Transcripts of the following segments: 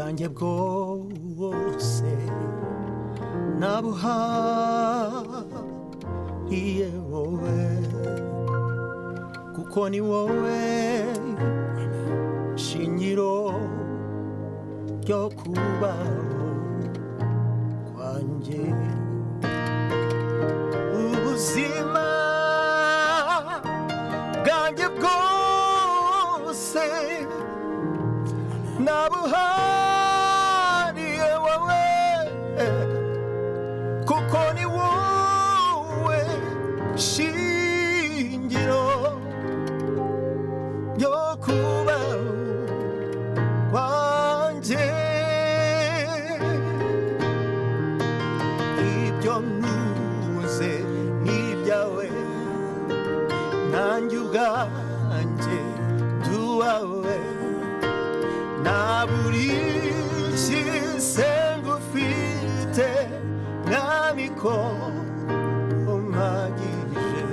Bwanjye bwose nabuhariye wowe, kuko ni wowe shingiro ryo kubaho kwanjye. Ubuzima bwanjye bwose nabuhariye wowe, kuko ni wowe shingiro ryo kubaho kwanjye. Ibyo ntunze ni ibyawe, nanjye ubwanjye ndi uwawe. Nta buri kisenga ufite, Mwami, ko umpagije.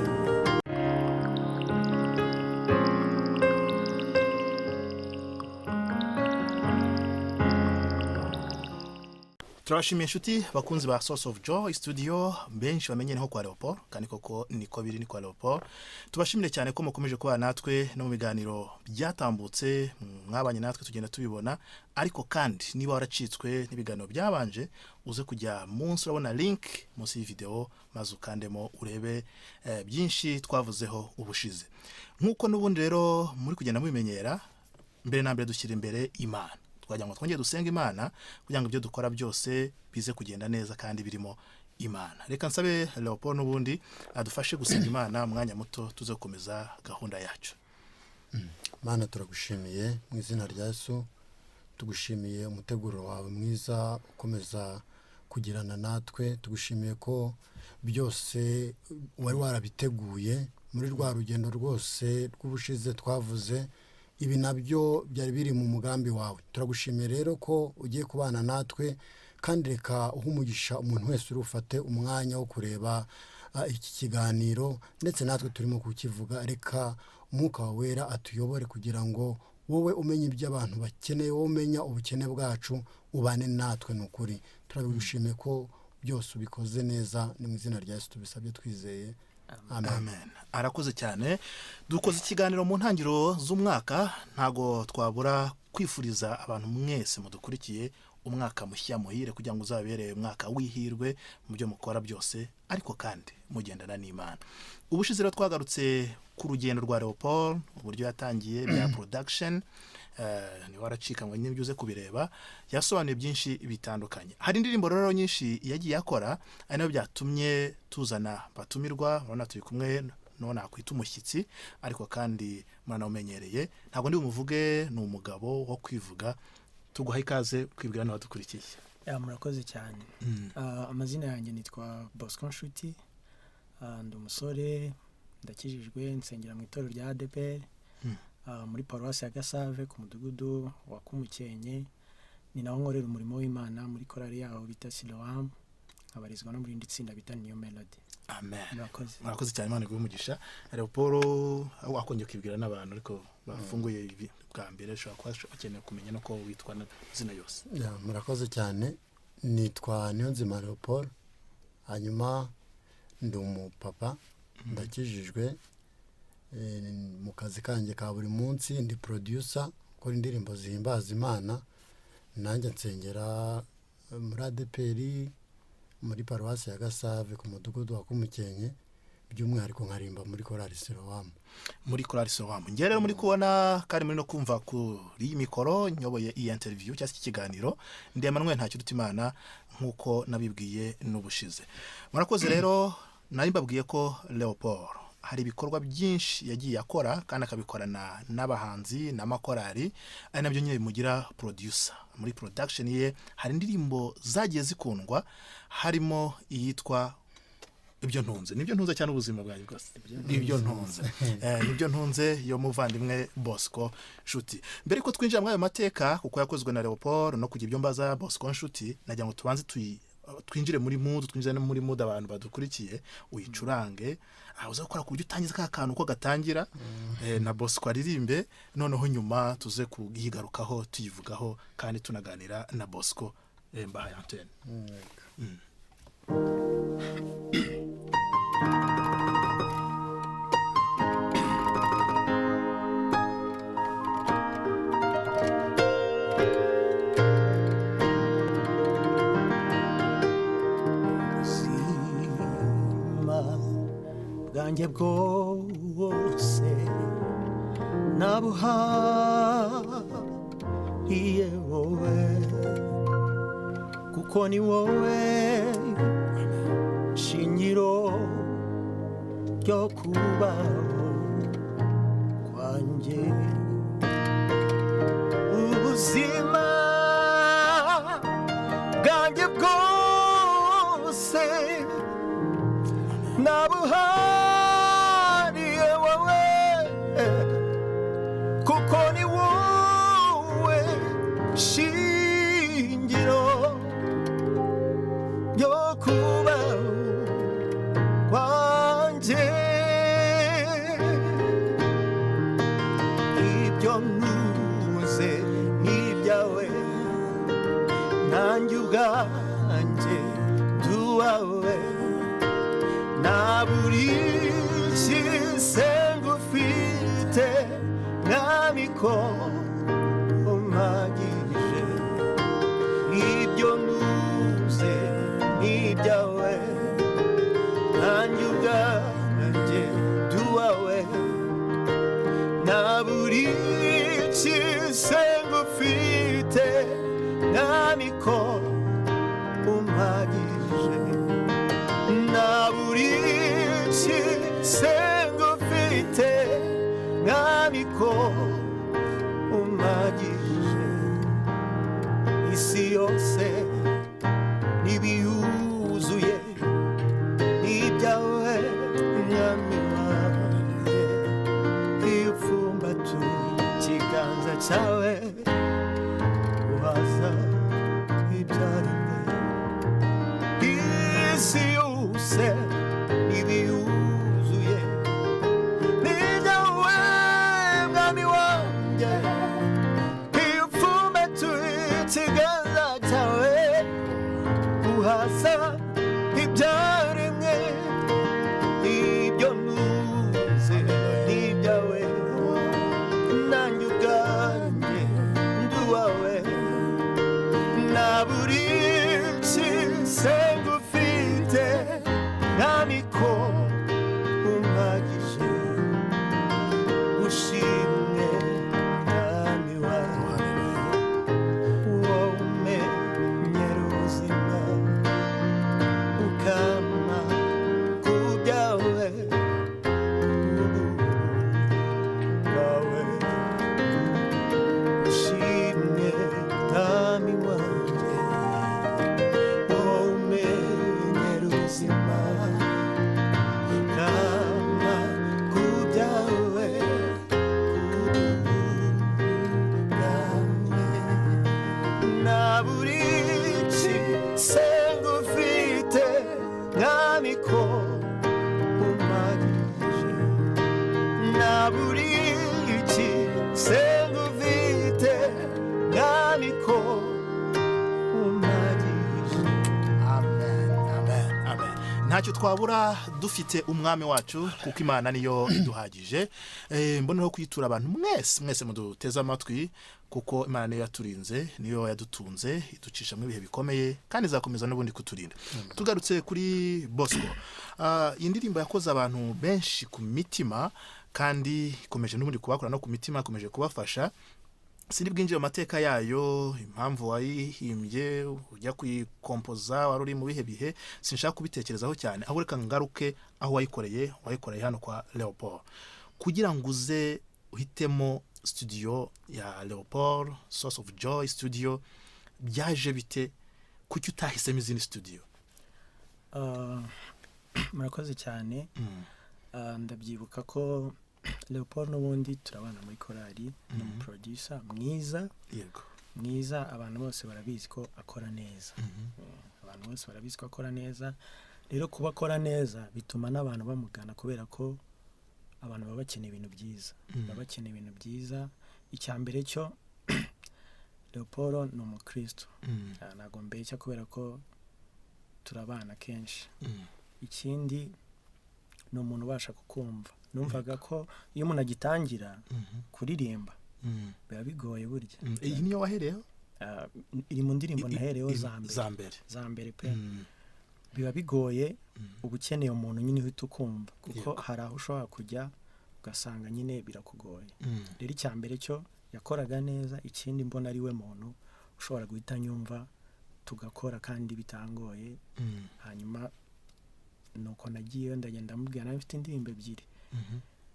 Turabashimiye, inshuti bakunzi ba Source of Joy Studio, benshi bamenye nko kwa Leopold, kandi koko niko biri, ni kwa Leopold. Tubashimire cyane ko mukomeje kubana natwe no mu biganiro byatambutse, mwabanye natwe tugenda tubibona. Ariko kandi niba waracitswe n'ibiganiro byabanje, uze kujya munsi, urabona link munsi y'ivideo, maze ukandemo urebe byinshi twavuzeho ubushize. Nk'uko n'ubundi rero muri kugenda mubimenyera, mbere na mbere dushyira imbere Imana. Twagira ngo twongere dusenge Imana kugira ngo ibyo dukora byose bize kugenda neza kandi birimo Imana. Reka nsabe Leopold n'ubundi adufashe gusenga Imana umwanya muto, tuze gukomeza gahunda yacu. Mana, turagushimiye mu izina rya Yesu. Tugushimiye umuteguro wawe mwiza ukomeza kugirana natwe. Tugushimiye ko byose wari warabiteguye muri rwa rugendo rwose rw'ubushize twavuze. Ibi nabyo byari biri mu mugambi wawe. Turagushimiye rero ko ugiye kubana natwe, kandi reka uhe umugisha umuntu wese uri ufate umwanya wo kureba iki kiganiro, ndetse natwe turimo kukivuga. Reka Umwuka wawe Wera atuyobore, kugira ngo wowe umenye ibyo abantu bakeneye, wowe umenya ubukene bwacu, ubane natwe. Ni ukuri turabigushimiye ko byose ubikoze neza. Ni mu izina rya Yesu tubisabye twizeye, amen. Amen. Arakoze cyane. Dukoze ikiganiro mu ntangiriro z'umwaka, ntago twabura kwifuriza abantu mwese mudukurikiye umwaka mushya muhire, kugira ngo uzabere umwaka w'ihirwe mu byo mukora byose, ariko kandi mugendana n'Imana. Ubushize rero twagarutse ku rugendo rwa Leopold, uburyo yatangiye bya production. Niba waracika ngo nyine uze kubireba, yasobanuye byinshi bitandukanye. Hari indirimbo rero nyinshi yagiye akora, ari nabyo byatumye tuzana batumirwa. Urabona turi kumwe n'uwo nakwita umushyitsi, ariko kandi muranawumenyereye, ntabwo ndi bumuvuge, ni umugabo wo kwivuga. Tuguha ikaze kwibwira n'abadukurikiye. Yeah, murakoze cyane. Amazina yanjye nitwa Bosco Nshuti. Ndi umusore, ndakijijwe, nsengera mu itorero rya ADEPR muri paruwasi ya Gasave, ku mudugudu wa Kumukenke. Ni naho nkorera umurimo w'Imana muri korali yaho bita Siloam, nkabarizwa no mu rindi tsinda bita New Melody. Amen. Murakoze. Murakoze cyane, Imana iguhe umugisha. Leopold, wakongera ukibwira n'abantu ariko bafunguye ibi bwa mbere, ushobora kuba bakeneye kumenya no ko witwa n'izina yose. Yeah, murakoze cyane. Nitwa Niyonzima Leopold, hanyuma ndi umupapa, ndakijijwe. Mu kazi kanjye ka buri munsi ndi producer, ukora indirimbo zihimbaza Imana. Nanjye nsengera muri ADEPR, muri paruwasi ya Gasave, ku mudugudu wa Kumukenke, by'umwihariko nkarimba muri korali Silowamu. Muri korali Silowamu. Njye rero muri kubona kandi muri no kumva kuri iyi mikoro nyoboye iyi interview cyangwa se iki kiganiro, ndi Emmanuel Ntakirutimana, nk'uko nabibwiye n'ubushize. Murakoze rero. Nari mbabwiye ko Leopold hari ibikorwa byinshi yagiye akora, kandi akabikorana n'abahanzi n'amakorali, ari nabyo nyine bimugira producer. Muri production ye hari indirimbo zagiye zikundwa, harimo iyitwa "Ibyo Ntunze". Nibyo ntunze cyane, ubuzima bwanjye bwose nibyo ntunze. Nibyo ntunze yo muvandimwe Bosco Nshuti. Mbere ko twinjira muri ayo mateka, kuko yakozwe na Leopold, no kugira ibyo mbaza Bosco Nshuti, nagira ngo tubanze twinjire muri mood, twinjire no muri mood abantu badukurikiye, uyicurange aho uza gukora ku buryo utangiza ka kantu uko gatangira. Na Bosco aririmbe, noneho nyuma tuze kuyigarukaho tuyivugaho kandi tunaganira na Bosco. Mbahaye antene. Ubuzima bwanjye bwose nabuhariye wowe, kuko ni wowe shingiro ryo kubaho kwanjye. Ubuzima bwanjye bwose nabuhariye wowe, kuko ni wowe shingiro ryo kubaho kwanjye. Ibyo ntuze n'ibyawe, nanjye ubwanjye nduwawe, nta buri kisenga ufite, mwami, ko umpagije. Ibyo ntuze n'ibyawe, nanjye ubwanjye nduwawe, nta buri kisenga ufite, mwami, ko umpagije. Nta buri kisenga ufite, mwami, ko umpagije. Isi yose n'ibiyuzuye n'ibyawe, mwami wanjye. Iyo upfumbatuye ikiganza cyawe, uhaza ibyaremwe. Isi yose n'ibiyuzuye n'ibyawe, mwami wanjye. Iyo upfumbatuye ikiganza cyawe, uhaza ibyaremwe. Ibyo ntuze n'ibyawe, nanjye ubwanjye nduwawe, nta buri kisenga ufite, mwami, ko umpagije. Ushimwe, mwami wawe, wowe umenyera ubuzima, ukama ku byawe bwawe. Ushimwe, mwami wanjye, wowe umenyera ubuzima, kama ku byawe bwawe. Nta buri kisenga ufite, mwami, ko umpagije. Nta buri kisenga ufite, mwami, ko umpagije. Amen, amen, amen. Ntacyo twabura dufite umwami wacu, kuko Imana niyo iduhagije. Mbonereho kwitura abantu mwese mwese muduteze amatwi, kuko Imana niyo yaturinze, niyo yadutunze, iducisha mu ibihe bikomeye, kandi izakomeza n'ubundi kuturinda. Tugarutse kuri Bosco. Iyi ndirimbo yakoze abantu benshi ku mitima, kandi ikomeje n'ubundi kubakora no ku mitima, ikomeje kubafasha. Sindi bwinjire mu mateka yayo, impamvu wayihimbye, ujya kuyikompoza wari uri mu bihe bihe, sinshaka kubitekerezaho cyane. Aho reka ngaruke aho wayikoreye. Wayikoreye hano kwa Leopold. Kugira ngo uze uhitemo studio ya Leopold, Source of Joy Studio, byaje bite? Kuki utahisemo izindi studio? Murakoze cyane. Ndabyibuka ko Leopold n'ubundi turabana muri korali, ni umuproducer mwiza, mwiza. Abantu bose barabizi ko akora neza. Abantu bose barabizi ko akora neza. Rero kuba akora neza bituma n'abantu bamugana, kubera ko Abantu baba bakeneye ibintu byiza, baba bakeneye ibintu byiza. Icya mbere cyo, Leopold ni umukristo. Ntabwo mbeshya kubera ko turabana kenshi. Ikindi, ni umuntu ubasha kukumva. Numvaga ko iyo umuntu agitangira kuririmba biba bigoye burya. Iyi niyo wahereyeho? Iri mu ndirimbo nahereyeho za mbere. Za mbere. Za mbere pe. Biba bigoye, uba ukeneye umuntu nyine uhita ukumva, kuko hari aho ushobora kujya ugasanga nyine birakugoye. Rero icya mbere cyo, yakoraga neza. Ikindi, mbona ari we muntu ushobora guhita nyumva, tugakora kandi bitangoye. Hanyuma nuko nagiyeyo, ndagenda mubwira, nawe mfite indirimbo ebyiri,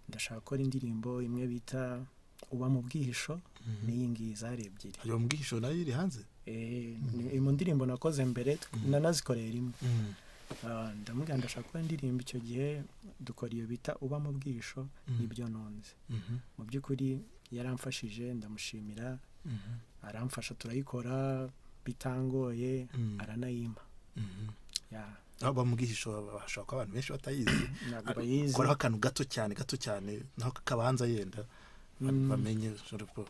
ndashaka gukora indirimbo imwe bita "Uba mu bwihisho" n'iyi ngiyi, zari ebyiri. Hari mu bwihisho nayo iri hanze? Ni mu ndirimbo nakoze mbere, nanazikoreye rimwe. Ndamubwira ndashaka gukora indirimbo. Icyo gihe dukora iyo bita "Uba mu bwihisho" n'ibyo nunze. Mu by'ukuri yaramfashije, ndamushimira. Aramfasha turayikora bitangoye, aranayimpa. Ya. Aho "Uba mu bwihisho" bashobora kuba abantu benshi batayizi. Ntabwo bayizi. Koraho akantu gato cyane, gato cyane, naho kabanza yenda bamenye ushobora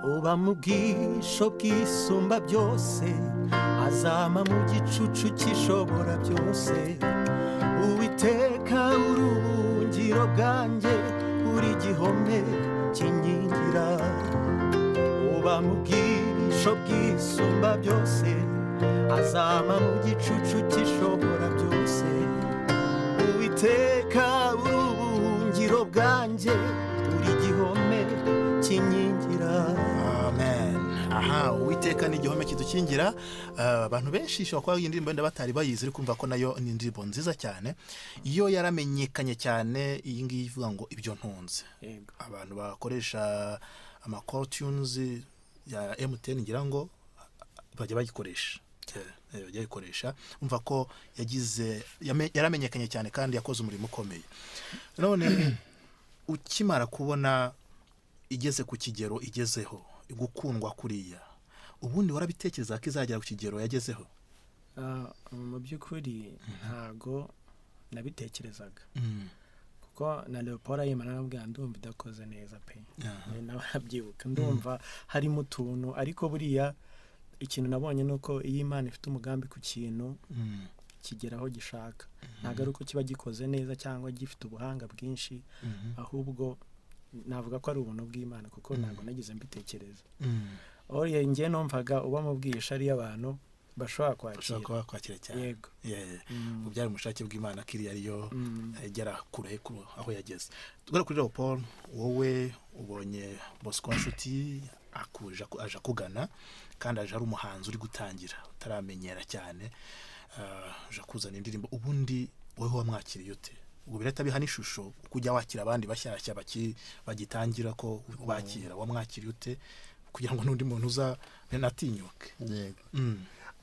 Uba mu bwisho bwisumba byose azama mu gicucu cy'Ishobora byose. Uwiteka, uri ubuhungiro bwanjye, uri igihome kinkingira. Uba mu bwisho bwisumba byose azama mu gicucu cy'Ishobora byose. Uwiteka, uri ubuhungiro bwanjye, uri igihome kinkingira. Amen. Aha, Uwiteka ni igihome kidukingira. Abantu benshi ishobora kuba iyi ndirimbo wenda batari bayizi, ariko kumva ko nayo ni indirimbo nziza cyane. Iyo yaramenyekanye cyane, iyi ngiyi ivuga ngo "Ibyo ntunze". Yego. Abantu bakoresha ama call tunes ya MTN ngira ngo bajya bayikoresha. Bajya bayikoresha. Umva ko yagize yaramenyekanye cyane kandi yakoze umurimo ukomeye. None ukimara kubona igeze ku kigero igezeho, gukundwa kuriya, ubundi warabitekereza ko izagera ku kigero yagezeho? Mu by'ukuri ntago nabitekerezaga, kuko na Leopold ayimana arambwira, ndumva idakoze neza pe. Nawe arabyibuka, ndumva harimo utuntu. Ariko buriya ikintu nabonye ni uko iyo Imana ifite umugambi ku kintu, kigera aho gishaka. Ntabwo ari uko kiba gikoze neza cyangwa gifite ubuhanga bwinshi, ahubwo navuga ko ari ubuntu bw'Imana, kuko ntabwo nageze mbitekereza. Oya, njye numvaga "Uba mu bwihisho" ariyo abantu bashobora kwakira. Ushobora kuba wakwakira cyane. Yego. Ubu byari umushake bw'Imana ko iriya ariyo igera kure aho yageze. Tugere kuri Leopold. Wowe ubonye Bosco Nshuti akuje, aje akugana, kandi aje ari umuhanzi uri gutangira, utaramenyera cyane. Aje kuzana indirimbo. Ubundi wowe wamwakiriye ute? Ubwo birahita biha n'ishusho uko ujya wakira abandi bashyashya bagitangira, ko bakira wamwakiriye ute, kugira ngo n'undi muntu uza natinyuke. Yego.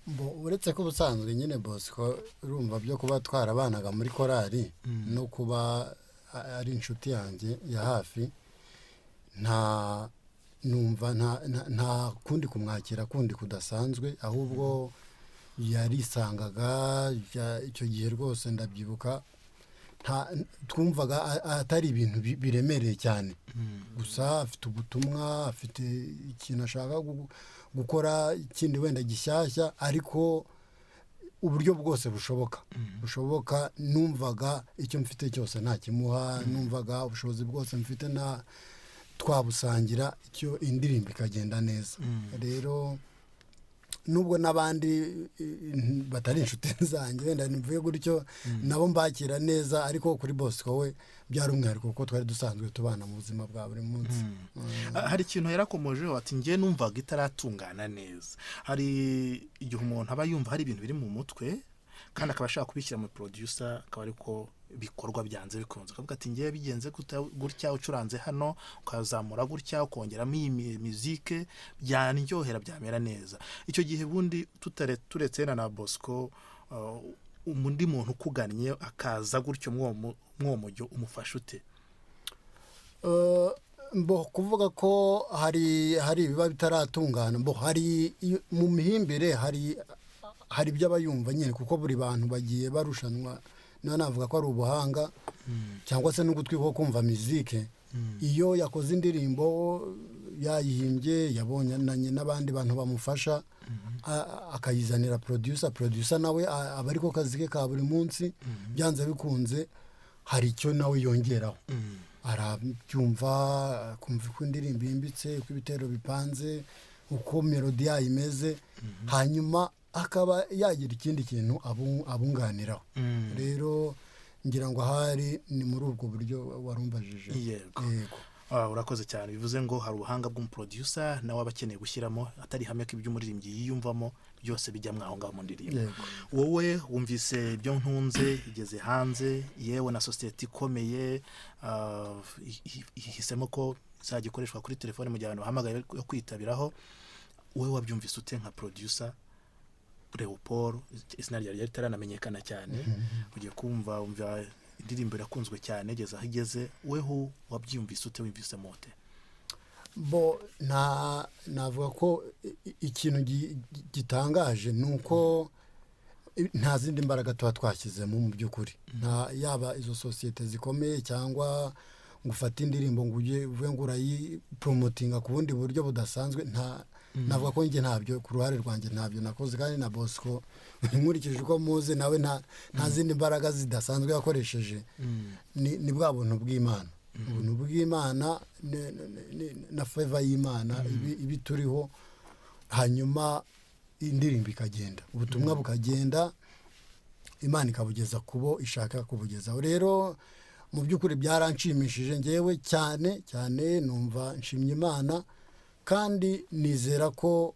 Bo, uretse ko ubusanzwe nyine Bosco, urumva byo kuba twarabanaga muri korali no kuba ari inshuti yanjye ya hafi, nta numva nta kundi kumwakira kundi kudasanzwe, ahubwo yarisangaga. Icyo gihe rwose ndabyibuka, nta twumvaga atari ibintu biremereye cyane. Gusa afite ubutumwa, afite ikintu ashaka gukora ikindi wenda gishyashya, ariko uburyo bwose bushoboka numvaga icyo mfite cyose ntakimuha, numvaga ubushobozi bwose mfite na twabusangira, icyo indirimbo ikagenda neza. Rero nubwo n'abandi batari inshuti zanjye, wenda mvuye gutyo, nabo mbakira neza, ariko kuri Bosco we byari umwihariko, kuko twari dusanzwe tubana mu buzima bwa buri munsi. Hari ikintu yarakomojeho, ati njye numvaga itaratungana neza. Hari igihe umuntu aba yumva hari ibintu biri mu mutwe kandi akaba ashaka kubishyira mu producer, akaba ariko bikorwa byanze bikunze, akavuga ati ngewe bigenze gutya, ucuranze hano, ukazamura gutya, ukongeramo iyi muzike, byanryohera, byamera neza. Icyo gihe ubundi turetse na Bosco, undi muntu ukugannye akaza gutyo mw'uwo mujyo, umufasha ute? Mbo kuvuga ko hari ibiba bitaratungana, mbo hari mu mihimbire hari Hari ibyo aba yumva nyine, kuko buri bantu bagiye barushanwa, niba navuga ko ari ubuhanga cyangwa se n'ugutwi ko kumva mizike. Iyo yakoze indirimbo, yayihimbye, yabonanye n'abandi bantu bamufasha, akayizanira producer, producer nawe aba ariko kazi ke ka buri munsi, byanze bikunze hari icyo nawe yongeraho. Arabyumva, akumva uko indirimbo yimbitse, uko ibitero bipanze, uko melody yayo imeze, hanyuma akaba yagira ikindi kintu abunganiraho. Rero ngira ngo ahari ni muri ubwo buryo warumbajije. Yego. Yego. Urakoze cyane. Bivuze ngo hari ubuhanga bw'umuproducer nawe aba akeneye gushyiramo, atari ihame ko ibyo umuririmbyi yiyumvamo byose bijya mwaho ngaho mu ndirimbo. Wowe wumvise Ibyo Ntunze igeze hanze, yewe na sosiyete ikomeye ihisemo ko izajya ikoreshwa kuri telefone mu gihe abantu bahamagaye yo kwitabiraho. Wowe wabyumvise ute nka producer Leopold? Izina ryawe ryari ritaranamenyekana cyane, ugiye kumva wumva indirimbo irakunzwe cyane, igeze aho igeze. Weho wabyumvise ute? Wumvise mote? Bo nta navuga ko ikintu gitangaje ni uko nta zindi mbaraga tuba twashyizemo mu by'ukuri, nta yaba izo sosiyete zikomeye cyangwa ngo ufate indirimbo ngo ujye uvuge ngo urayiporomotinga ku bundi buryo budasanzwe. Nta navuga ko njye ntabyo, ku ruhare rwanjye ntabyo nakoze, kandi na Bosco nkurikije uko muzi nawe nta zindi mbaraga zidasanzwe yakoresheje. Ni bwa buntu bw'Imana, ubuntu bw'Imana na favor y'Imana ibi turiho, hanyuma indirimbo ikagenda, ubutumwa bukagenda, Imana ikabugeza ku bo ishaka kubugezaho. Rero mu by'ukuri byaranshimishije ngewe cyane cyane, numva nshimye Imana, kandi nizera ko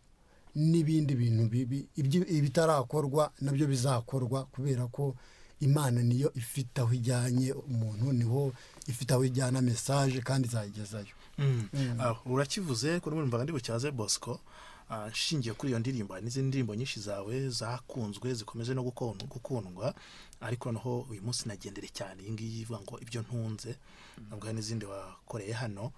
n'ibindi bintu bibi ibitarakorwa nabyo bizakorwa, kubera ko Imana niyo ifite aho ijyanye umuntu, niho ifite aho ijyana message, kandi izayigezayo. Urakivuze ko numvaga ndi bucyaze Bosco. Nshingiye kuri iyo ndirimbo, hari n'izindi ndirimbo nyinshi zawe zakunzwe, zikomeje no gukundwa, ariko noneho uyu munsi nagendere cyane iyi ngiyi ivuga ngo Ibyo Ntunze, nubwo hari n'izindi wakoreye hano.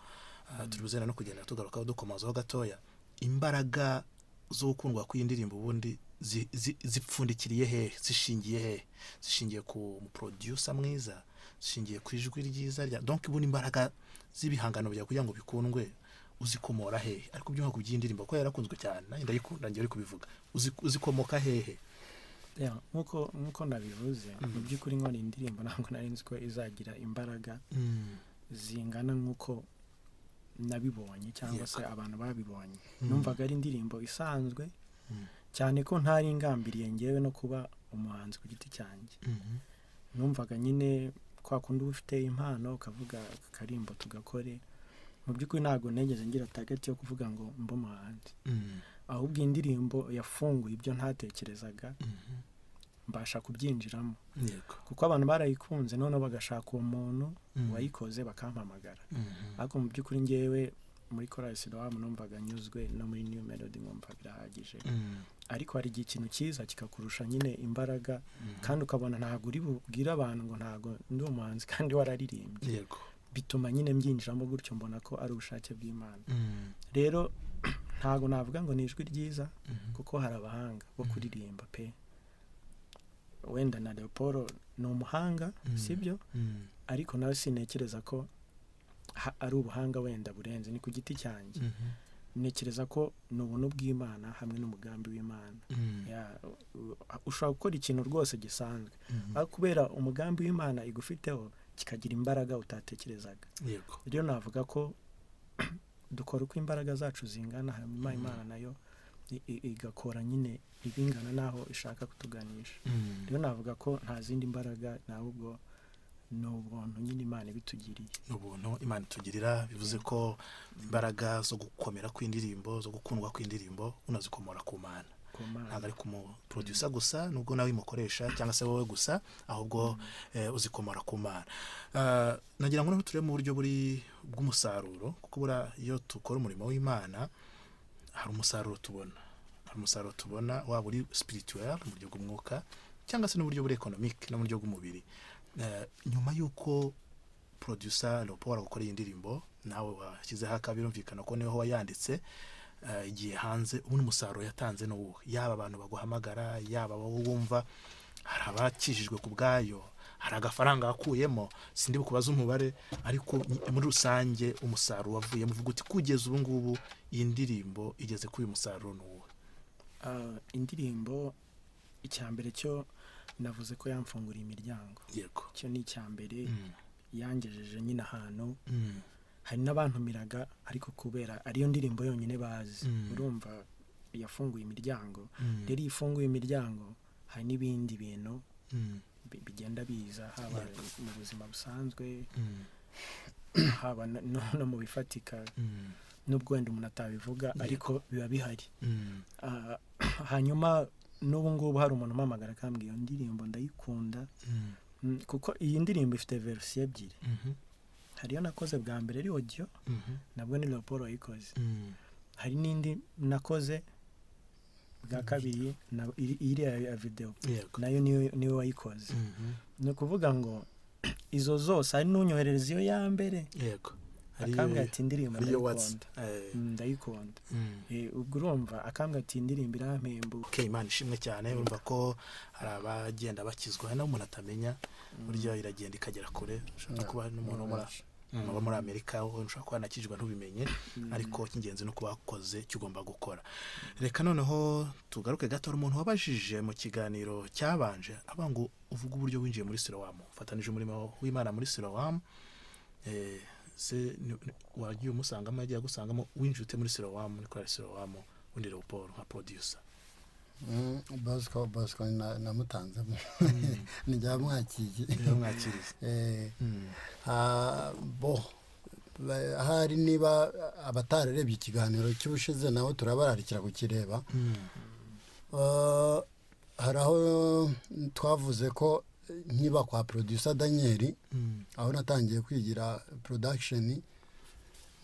Turi buzenda no kugenda tugarukaho dukomazaho gatoya. Imbaraga zo gukundwa kw'iyi ndirimbo ubundi zipfundikiriye hehe? Zishingiye hehe? Zishingiye ku muproducer mwiza? Zishingiye ku ijwi ryiza rya donc? Ubundi imbaraga z'ibihangano byawe kugira ngo bikundwe uzikomora hehe? Ariko by'umwihariko by'iyi ndirimbo, kuko yarakunzwe cyane, nanjye ndayikunda, njye uri kubivuga, uzikomoka hehe? Yeah, nkuko nabivuze, mu by'ukuri nkora indirimbo ntabwo nari nzi ko izagira imbaraga zingana nk'uko nabibonye cyangwa se abantu babibonye. Numvaga ari indirimbo isanzwe, cyane ko ntari ngambiriye ngewe no kuba umuhanzi ku giti cyanjye. Numvaga nyine kwa kundi uba ufite impano ukavuga aka karimbo tugakore. Mu by'ukuri ntabwo nigeze ngira target yo kuvuga ngo mbe umuhanzi, ahubwo iyi ndirimbo yafunguye ibyo ntatekerezaga, mbasha kubyinjiramo, kuko abantu barayikunze, noneho bagashaka uwo muntu wayikoze bakampamagara. Ariko mu by'ukuri ngewe muri korali Siloam numvaga nyuzwe, no muri New Melody nkumva birahagije. Ariko hari igihe ikintu cyiza kikakurusha nyine imbaraga, kandi ukabona ntabwo uri bubwire abantu ngo ntabwo ndi umuhanzi kandi wararirimbye. Bituma nyine mbyinjiramo gutyo, mbona ko ari ubushake bw'Imana. Rero ntabwo navuga ngo ni ijwi ryiza, kuko hari abahanga bo kuririmba pe. Wenda na Leopold ni umuhanga, sibyo? Ariko nawe sintekereza ko ari ubuhanga wenda burenze. Ni ku giti cyanjye, ntekereza ko ni ubuntu bw'Imana hamwe n'umugambi w'Imana. Yeah, ushobora gukora ikintu rwose gisanzwe, ariko kubera umugambi w'Imana igufiteho kikagira imbaraga utatekerezaga. Rero navuga ko dukora uko imbaraga zacu zingana, hanyuma Imana nayo igakora nyine ibingana n'aho ishaka kutuganisha. Rero navuga ko nta zindi mbaraga, ahubwo ni ubuntu nyine Imana ibitugiriye. Ni ubuntu Imana itugirira. Bivuze ko imbaraga zo gukomera kw'indirimbo, zo gukundwa kw'indirimbo, unazikomora ku Mana. Ku Mana. Ntabwo ari ku muproducer gusa, nubwo nawe imukoresha, cyangwa se wowe gusa, ahubwo uzikomora ku Mana. Nagira ngo noneho turebe mu buryo buri bw'umusaruro, kuko buriya iyo dukora umurimo w'Imana hari umusaruro tubona, hari umusaruro tubona waba uri spirituel, mu buryo bw'umwuka, cyangwa se n'uburyo buri économique, no mu buryo bw'umubiri. Nyuma y'uko producer Leopold gukora iyi ndirimbo, nawe washyizeho akabirumvikana ko niho wayanditse. Igiye hanze ubu umusaruro yatanze ni uwuhe? Yaba abantu baguhamagara, yaba abo wumva, hari abakijijwe ku bwayo, hari agafaranga wakuyemo, sindi bukubaze umubare, ariko muri rusange umusaruro wavuyemo uvuga uti kugeza ubu ngubu iyi ndirimbo igeze kuri uyu musaruro ni uwuhe? Indirimbo icya mbere cyo navuze ko yamfunguriye imiryango. Icyo ni icya mbere. Yangejeje nyine ahantu hari n'abantumiraga, ariko kubera ariyo ndirimbo yonyine bazi. Urumva yafunguye imiryango. Rero iyo ifunguye imiryango hari n'ibindi bintu bigenda biza, haba mu buzima busanzwe, haba no mu bifatika, nubwo wenda umuntu atabivuga, ariko biba bihari. Hanyuma n'ubu ngubu hari umuntu umpamagara akambwira iyo ndirimbo ndayikunda. Kuko iyi ndirimbo ifite verisiyo ebyiri. Hari iyo nakoze bwa mbere ari audio, nabwo ni Leopold wayikoze. Hari n'indi nakoze bwa kabiri iriya ya video, nayo niwe wayikoze. Ni ukuvuga ngo izo zose hari n'unyoherereza iyo ya mbere, akambwira ati indirimbo Ariyo watsi. ndayikunda. Ndayikunda. Ubwo urumva akambwira ati indirimbo irampemba. Okay, Imana ishimwe cyane. Urumva ko hari abagenda bakizwa, hari n'abo umuntu atamenya, burya iragenda ikagera kure. Ushobora kuba hari n'umuntu wo muri Amerika ushobora kuba yanakijijwe ntubimenye, ariko icy'ingenzi ni uko wakoze icyo ugomba gukora. Reka noneho tugaruke gato. Hari umuntu wabajije mu kiganiro cyabanje avuga ngo uvuge uburyo winjiye muri Silowamu, ufatanije umurimo w'Imana muri Silowamu. Se wagiye umusangamo, yagiye agusangamo, winjiye ute muri Silowamu, muri korali Silowamu, undi Leopold nka producer? Bosco namutanzemo, nijya mwakiye. Yamwakiriye. Bo ahari niba abatararebye ikiganiro cy'ubushize nabo turabararikira kukireba. Hari aho twavuze ko nkiba kwa producer Daniel, aho natangiye kwigira production,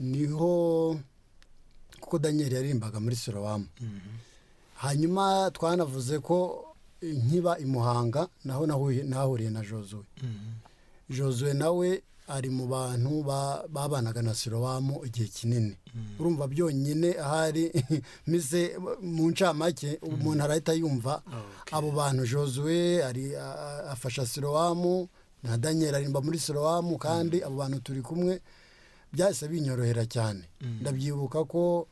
niho kuko Daniel yaririmbaga muri Silowamu. Hanyuma twanavuze ko nkiba i Muhanga naho nahuriye na Josue. Josue nawe ari mu bantu babanaga na Silowamu igihe kinini. Urumva byonyine ahari mise mu ncamake umuntu arahita yumva abo bantu. Josue ari afasha Silowamu, na Daniel arimba muri Silowamu, kandi abo bantu turi kumwe, byahise binyorohera cyane. Ndabyibuka ko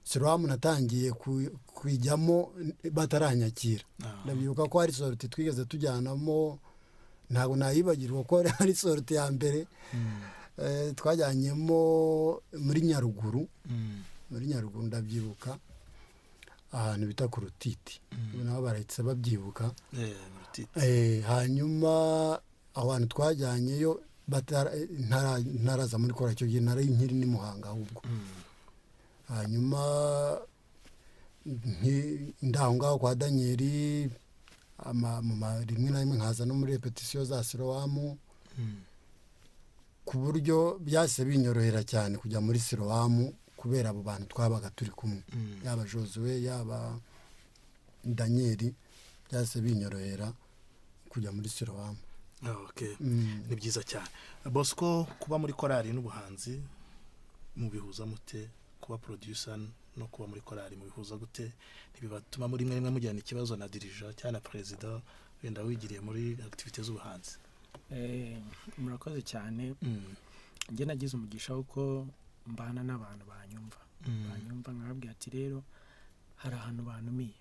Silowamu natangiye kuyijyamo bataranyakira. Ndabyibuka ko hari sortie twigeze tujyanamo, ntabwo nayibagirwa, ko hari sortie ya mbere twajyanyemo muri Nyaruguru. Muri Nyaruguru ndabyibuka ahantu bita ku Rutiti, nabo barahita babyibuka. Mu Rutiti. Hanyuma aho hantu twajyanyeyo ntaraza muri kora, icyo gihe nari nkiri ni Muhanga ahubwo. Hanyuma ndaho ngaho kwa Daniel, rimwe na rimwe nkaza no muri repetisiyo za Silowamu, ku buryo byahise binyorohera cyane kujya muri Silowamu kubera abo bantu twabaga turi kumwe, yaba Josue yaba Daniel, byahise binyorohera kujya muri Silowamu. Okay. Ni byiza cyane. Bosco, kuba muri korali n'ubuhanzi mubihuza mute? Kuba producer no kuba muri korali mubihuza gute? Ntibibatuma muri rimwe rimwe mugirana ikibazo na dirija cyangwa na perezida, wenda wigiriye muri activité z'ubuhanzi? Murakoze cyane. Njye nagize umugisha w'uko mbana n'abantu banyumva, banyumva nkababwira ati rero hari ahantu bantumiye,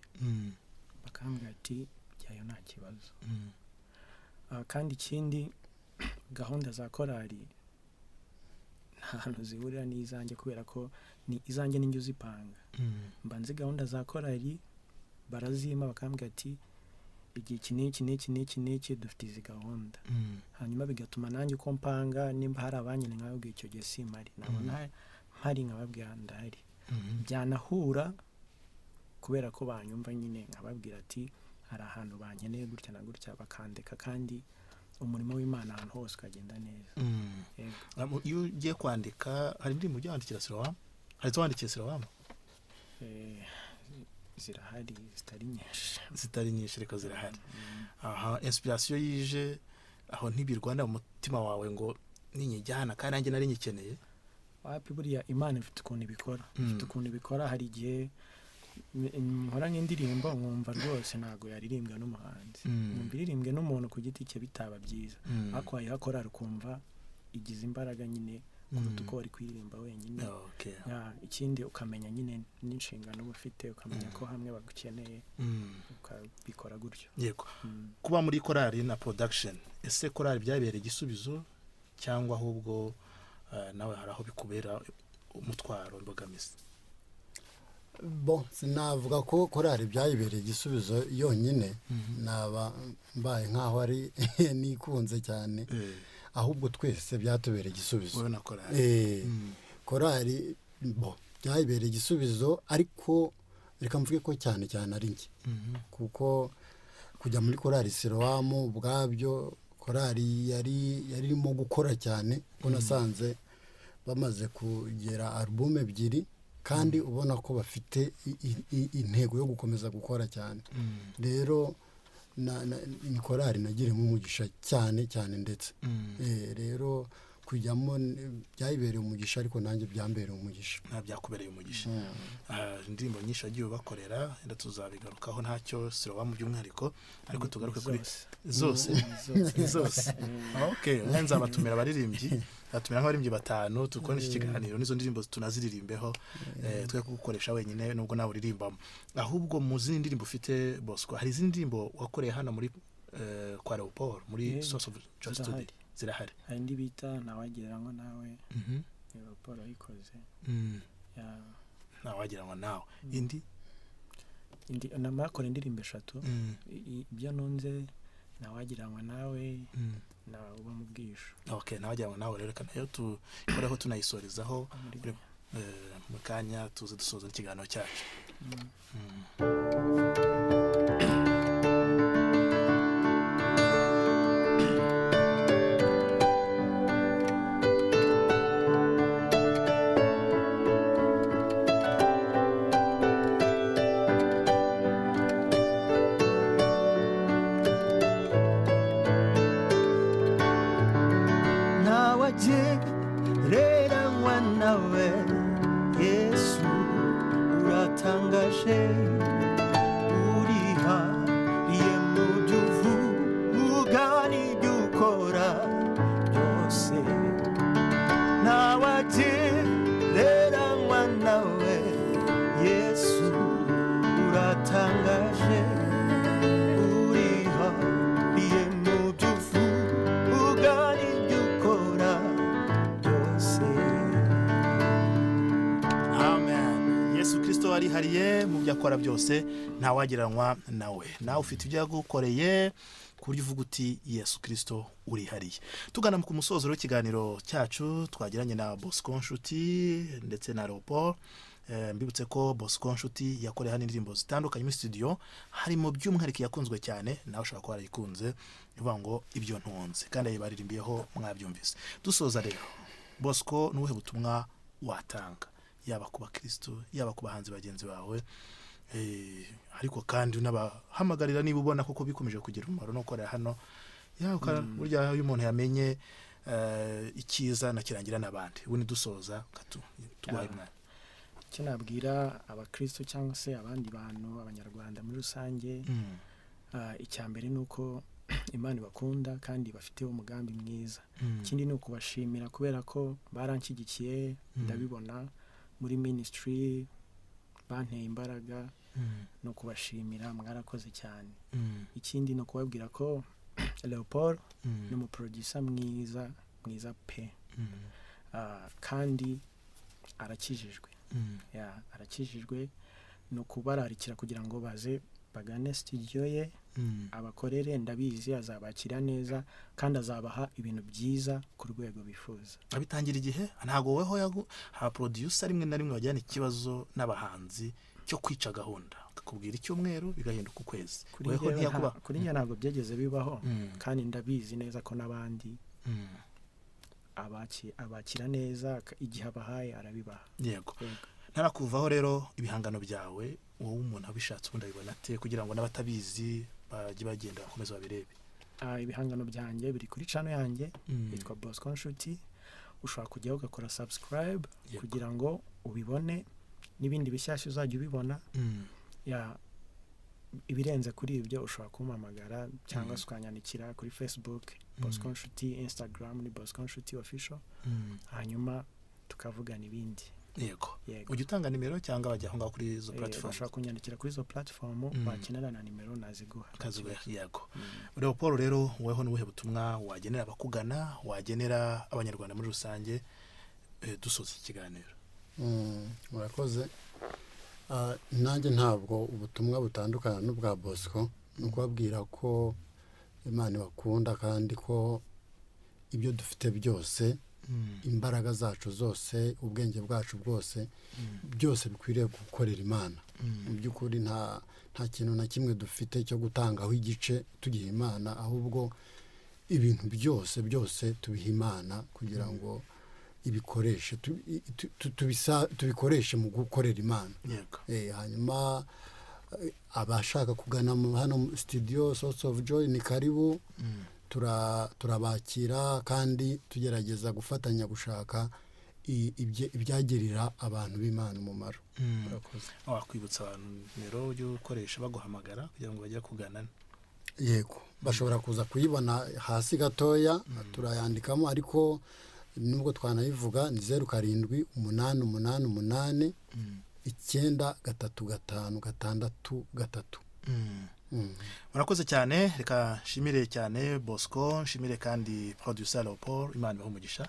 bakambwira ati jyayo nta kibazo. Kandi ikindi, gahunda za korali nta hantu zihurira n'izanjye, kubera ko ni izanjye ninjye uzipanga. Mba nzi gahunda za korali, barazimpa bakambwira ati igihe iki n'iki n'iki n'iki n'iki dufite izi gahunda. Hanyuma bigatuma nanjye uko mpanga, nimba hari abankeneye nkababwira icyo gihe simpari, nabona mpari nkababwira ndahari. Byanahura kubera ko banyumva nyine, nkababwira ati hari ahantu bankeneye gutya na gutya, bakandeka, kandi umurimo w'Imana ahantu hose ukagenda neza. Yego. Iyo ugiye kwandika, hari indirimbo ujya wandikira Silowamu? Hari izo wandikiye Silowamu? Zirahari zitari nyinshi. Zitari nyinshi ariko zirahari. Aha inspiration yije aho ntibirwana mu mutima wawe ngo ninyijyana kandi nanjye nari nyikeneye? Wapi, buriya Imana ifite ukuntu ibikora, ifite ukuntu ibikora. Hari igihe nkora nk'indirimbo nkumva rwose ntabwo yaririmbwa n'umuhanzi, nkumva iririmbwe n'umuntu ku giti cye bitaba byiza, ariko wayiha korali ukumva igize imbaraga nyine kuruta uko wari kuririmba wenyine. Ya, ikindi ukamenya nyine n'inshingano uba ufite, ukamenya ko hamwe bagukeneye, ukabikora gutyo. Yego. Kuba muri korali na production, ese korali byabereye igisubizo cyangwa ahubwo nawe hari aho bikubera umutwaro, imbogamizi? Bon, sinavuga ko korali byayibereye igisubizo yonyine, naba mbaye nk'aho ari nikunze cyane, ahubwo twese byatubereye igisubizo. Wowe na korali? Korali bo byayibereye igisubizo, ariko reka mvuge ko cyane cyane ari njye, kuko kujya muri korali Silowamu ubwabyo, korali yari irimo gukora cyane, kuko nasanze bamaze kugera alubumu 2 kandi ubona ko bafite intego yo gukomeza gukora cyane. Rero ni korali nagiriyemo umugisha cyane cyane ndetse. Rero kujyamo byayibereye umugisha, ariko nanjye byambereye umugisha. Nta byakubereye umugisha. Indirimbo nyinshi wagiye ubakorera, wenda tuzabigarukaho ntacyo, Silowamu by'umwihariko, ariko tugaruke kuri Zose. Zose? Zose. Zose, okay. Mwe nzabatumira abaririmbyi, nzabatumira nk'abaririmbyi 5 dukore iki kiganiro n'izo ndirimbo tunaziririmbeho, twe kugukoresha wenyine nubwo nawe uririmbamo. Ahubwo mu zindi ndirimbo ufite, Bosco, hari izindi ndirimbo wakoreye hano muri kwa Leopold muri Source of Joy Studio? Zirahari. Zirahari. Hari indi bita Ntawagereranywa Nawe, ni Leopold wayikoze. Ya. Ntawagereranywa Nawe, indi? Indi nakora indirimbo 3: Ibyo Ntunze, Ntawagereranywa Nawe, na Uba mu Bwisho. Okay, Ntawagereranywa Nawe rero reka nayo tukoreho tunayisorezaho mu kanya tuze dusoza ikiganiro cyacu. Ntawagereranywa nawe Yesu, uratangaje, urihariye mu byo uvuga n'ibyo ukora byose. Ntawagereranywa nawe Yesu, uratangaje, urihariye mu byo uvuga n'ibyo ukora byose. Amen. Yesu Kirisito warihariye mu byo akora byose, ntawagereranywa nawe. Nawe ufite ibyo yagukoreye ku buryo uvuga uti Yesu Kirisito urihariye. Tugana ku musozo w'ikiganiro cyacu twagiranye na Bosco Nshuti ndetse na Leopold. Mbibutse ko Bosco Nshuti yakoreye hano indirimbo zitandukanye muri studio, harimo by'umwihariko yakunzwe cyane, nawe ushobora kuba warayikunze, ivuga ngo Ibyo Ntunze, kandi ayibaririmbiyeho mwabyumvise. Dusoza rero, Bosco, ni ubuhe butumwa watanga yaba ku bakristo, yaba ku bahanzi bagenzi bawe, ariko kandi unabahamagarira niba ubona koko bikomeje kugira umumaro no gukorera hano? Burya iyo umuntu yamenye icyiza nakirangira n'abandi. Ubundi dusoza tuguhaye umwanya. Icyo nabwira abakristo cyangwa se abandi bantu, abanyarwanda muri rusange, icya mbere ni uko Imana ibakunda kandi bafite umugambi mwiza. Ikindi ni ukubashimira kubera ko baranshyigikiye, ndabibona muri ministry banteye imbaraga, ni ukubashimira, mwarakoze cyane. Ikindi ni ukubabwira ko Leopold ni umuproducer mwiza mwiza pe, kandi arakijijwe. Ya, arakijijwe. Ni ukubararikira kugira ngo baze bagane studio ye, abakorere, ndabizi azabakira neza kandi azabaha ibintu byiza ku rwego bifuza. Abitangira igihe, ntabwo weho ha producer rimwe na rimwe bajyana ikibazo n'abahanzi cyo kwica gahunda, akakubwira icyumweru bigahinduka ukwezi. Kuri njye ntabwo byageze bibaho, kandi ndabizi neza ko n'abandi abakira neza, igihe abahaye arabibaha. Yego. Ntarakuvaho rero, ibihangano byawe wowe umuntu abishatse ubundi abibona ate, kugira ngo n'abatabizi bajye bagenda bakomeze babirebe? Ibihangano byanjye biri kuri channel yanjye yitwa Bosco Nshuti. Ushobora kujyaho ugakora subscribe kugira ngo ubibone, n'ibindi bishyashya uzajya ubibona. Ya, ibirenze kuri ibyo, ushobora kumpamagara cyangwa se ukanyandikira kuri Facebook, Bosco Nshuti, Instagram ni Bosco Nshuti Official, hanyuma tukavugana ibindi. Yego. Ujya utanga nimero cyangwa bajya aho ngaho kuri izo platform? Bashobora kunyandikira kuri izo platform, bakenera na nimero naziguha. Kazuba, yego. Leopold rero, woweho n'ubuhe butumwa wagenera abakugana, wagenera Abanyarwanda muri rusange, dusoza iki kiganiro? Murakoze. Nanjye ntabwo ubutumwa butandukana n'ubwa Bosco. Ni ukubabwira ko Imana ibakunda, kandi ko ibyo dufite byose, imbaraga zacu zose, ubwenge bwacu bwose, byose bikwiriye gukorera Imana. Mu by'ukuri nta kintu na kimwe dufite cyo gutangaho igice tugiha Imana, ahubwo ibintu byose byose tubiha Imana kugira ngo ibikoreshe, tubikoreshe mu gukorera Imana. Hanyuma abashaka kugana hano mu studio Source of Joy ni karibu. Turabakira kandi tugerageza gufatanya gushaka ibyagirira abantu b'Imana umumaro. Murakoze. Wakwibutsa abantu nimero ujya ukoresha baguhamagara kugira ngo bajye kugana? Yego, bashobora kuza kuyibona hasi gatoya, turayandikamo, ariko nubwo twanayivuga ni 078888935663. Murakoze cyane. Reka nshimire cyane Bosco, nshimire kandi producer Leopold. Imana ibahe umugisha.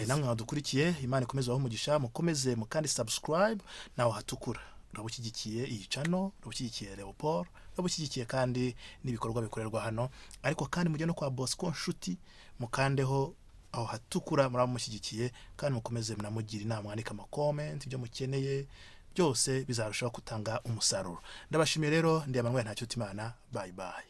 Namwe mwadukurikiye, Imana ikomeze ibahe umugisha. Mukomeze mukandi subscribe nawe hatukura, uraba ushyigikiye iyi channel, uraba ushyigikiye Leopold, uraba ushyigikiye kandi n'ibikorwa bikorerwa hano. Ariko kandi mujye no kwa Bosco Nshuti, mukandeho aho hatukura, muraba mushyigikiye. Kandi mukomeze munamugira inama, mwandike ama comment, ibyo mukeneye byose bizarushaho gutanga umusaruro. Ndabashimiye rero, ndi Emmanuel Ntakirutimana. Bye bye.